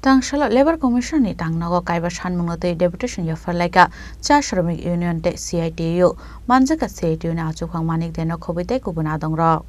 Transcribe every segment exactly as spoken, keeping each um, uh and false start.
Tangsalo Labour Commission ni tangnogo kaiba sanmungno twi deputation yapharlaikha cha Shramik Union tei C I T U. Manjakha C I T U ni achukphang Manik Deno khobwi tei kubun adongrok.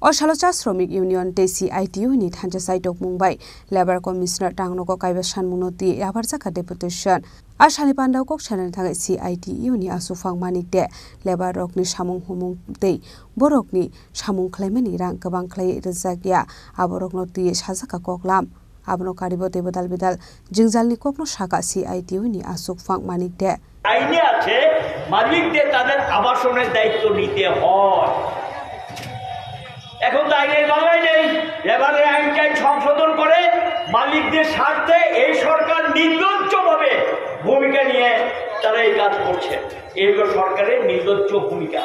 O salo cha Shramik Union tei C I T U ni thansa chaitokmung bai Labour Commissioner tangnogo kaiba sanmungno twi yapharjakha deputation. A salni pandao kok sanani thangwi C I T U ni achukphang Manik De Labour rokni samung humung tei borokni samung khlaimani rang kwbang khlai rwjak ya, aborokno twiwi sajak kha koklam. Abono karibo teibo dal bidal jwngjalni kokno sakha C I T U ni achukphang Manik De. আইনে আছে, মালিকদের তাদের আবাসনের দায়িত্ব নিতে হয়। এখন তো আইনের বাংলায় নেই। লেবারের আইন টাইন সংশোধন করে মালিকদের স্বার্থে এই সরকার নির্লজ্জভাবে ভূমিকা নিয়ে তারা এই কাজ করছে। এই হলো সরকারের নির্লজ্জ ভূমিকা।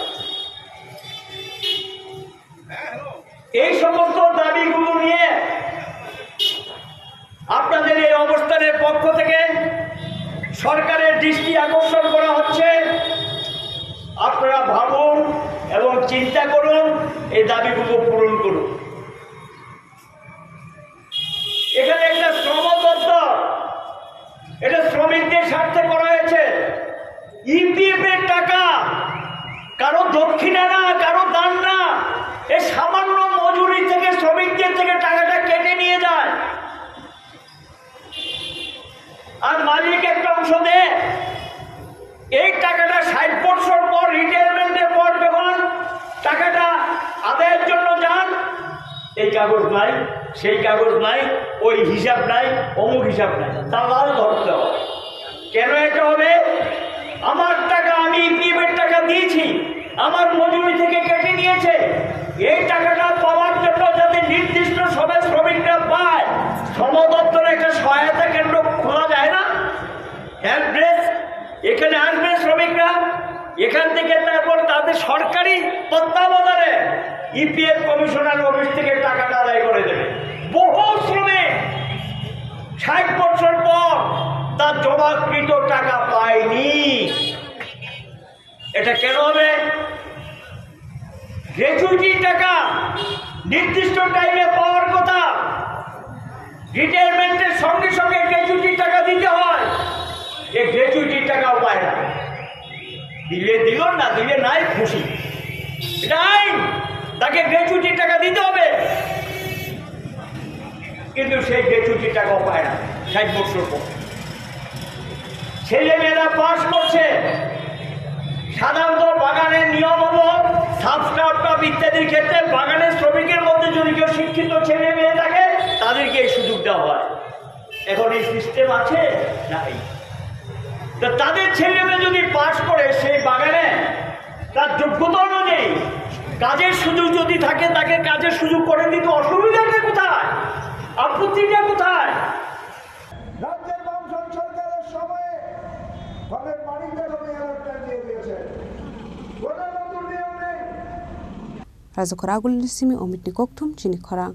এই সমস্ত দাবিগুলো নিয়ে আপনাদের এই অবস্থানের পক্ষ থেকে সরকারের দৃষ্টি আকর্ষণ করা হচ্ছে। আপনারা ভাবুন এবং চিন্তা করুন, এই দাবিগুলো পূরণ করুন। এখানে একটা শ্রম দপ্তর, এটা শ্রমিকদের স্বার্থে করা হয়েছে। ইপিএফ এর টাকা, কারো দক্ষিণা না, কারো দান না, এই সামান্য মজুরি থেকে, শ্রমিকদের থেকে টাকাটা কেটে নিয়ে যায়। আর মালিক একটা অংশ দেয়। এই টাকাটা ষাট বছর পর, রিটায়ারমেন্টের পর যখন টাকাটা আদায়ের জন্য যান, এই কাগজ নাই, সেই কাগজ নাই, ওই হিসাব নাই, অমুক হিসাব নাই, দালাল ধরতে হয়। কেন এটা হবে? আমার টাকা, আমি ইপিএফ এর টাকা দিয়েছি, আমার মজুরি থেকে কেটে নিয়েছে। এই টাকাটা পাওয়ার জন্য যাতে নির্দিষ্ট সময় শ্রমিকরা পায়, শ্রম দপ্তরে একটা সহায়তা কেন্দ্র খোলা যায় না? হেল্প ডেস্ক, এখানে আসবে শ্রমিকরা, এখান থেকে তারপর তাদের সরকারি তত্ত্বাবধানে ইপিএফ কমিশনার অফিস থেকে টাকাটা আদায় করে দেবে। বহু শ্রমিক ষাট বছর পর তার জমাকৃত টাকা পায়নি। এটা কেন হবে? গ্র্যাচুইটি টাকা নির্দিষ্ট টাইমে পাওয়ার কথা, রিটায়ারমেন্টের সঙ্গে সঙ্গে গ্র্যাচুইটি টাকা দিতে হয়। এই গ্র্যাচুইটি টাকাও পায় না। দিলে দিল, না দিলে নাই, খুশি। এটা আইন, তাকে গ্র্যাচুইটি টাকা দিতে হবে। কিন্তু সেই গ্র্যাচুইটি টাকাও পায় না ষাট বছর পর। ছেলে মেয়েরা পাস করছে, সাধারণত বাগানের নিয়ম হলো সাব স্টার্টআপ ইত্যাদির ক্ষেত্রে বাগানের শ্রমিকের মধ্যে যদি কেউ শিক্ষিত ছেলে মেয়ে থাকে, তাদেরকে এই সুযোগ দেওয়া হয়। এখন এই সিস্টেম আছে? নাই। তো তাদের ছেলে মেয়ে যদি পাস করে সেই বাগানে তার যোগ্যতা অনুযায়ী কাজের সুযোগ যদি থাকে, তাকে কাজের সুযোগ করে দিতে অসুবিধাটা কোথায়? আপত্তিটা কোথায়? রাজ্যের বামফ্রন্ট সরকারের সময়ে ফলের মালিকদের ওই অ্যালার্টটা দিয়ে দিয়েছে। কোনো নতুন নিয়ম নেই। Rajakhor Agulni simi Omitni kokthum chini khorang.